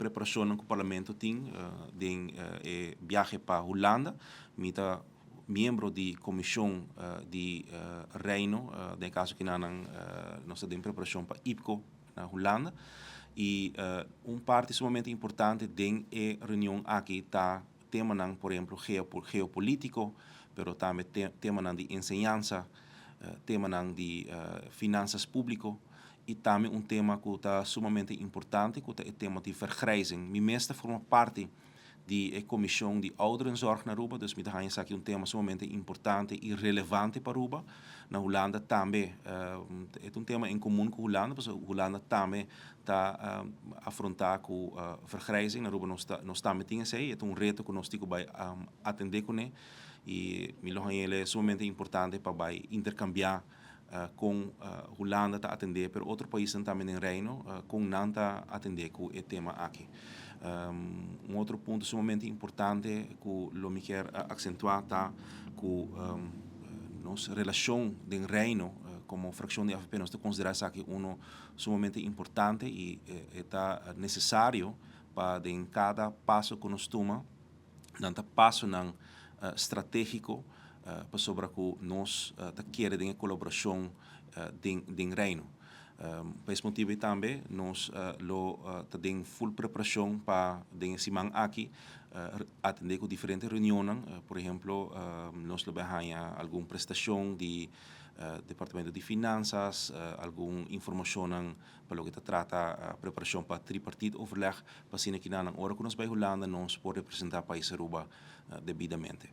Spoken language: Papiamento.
preparacion cu Parlamento tin den e biahe pa Hulanda. Mi ta miembro di Comision di Reino, den caso cu nos ta den preparacion pa IPKO na Hulanda. Y un parti sumamente importante den e reunion aki ta temanan, por ehempel, geopolitico, pero tambe temanan di enseñansa, temanan di finanzas publico y tambe un tema cu ta sumamente importante, cu ta e tema di vergrijzing. Mi mes ta forma parti di e Comision di Ouderenzorg na Aruba, dus mi ta haya esaki un tema sumamente importante y relevante pa Aruba. Na Hulanda tambe e un tema en comun cu Hulanda, pasobra Hulanda tambe ta afronta cu vergrijzing. Na Aruba nos tambe tin esey, e un reto cu nos tin cu atende cu ne y mi lo haya sumamente importante pa bay intercambia cu Hulanda ta atende, pero otro pais tambe den Reino, cu nan ta atende cu e tema aki. Un otro punto sumamente importante cu lo mi kier acentua ta cu nos relacion den Reino como fraccion di AVP, nos ta considera esaki uno sumamente importante y ta necesario pa den cada paso cu nos tuma, nan ta pasonan strategico, pasobra cu nos ta kere den colaboracion den Reino. Pa e motibo tambe nos lo ta den full preparacion pa den siman aki atende cu diferente reunion. Por ehempel, nos lo haya algun prestacion di Departamento di Finanzas, algun informacion pa loke ta trata preparacion pa tripartiet overleg, pa asina cu na ora cu nos bay Hulanda nos por representa pais Aruba debidamente.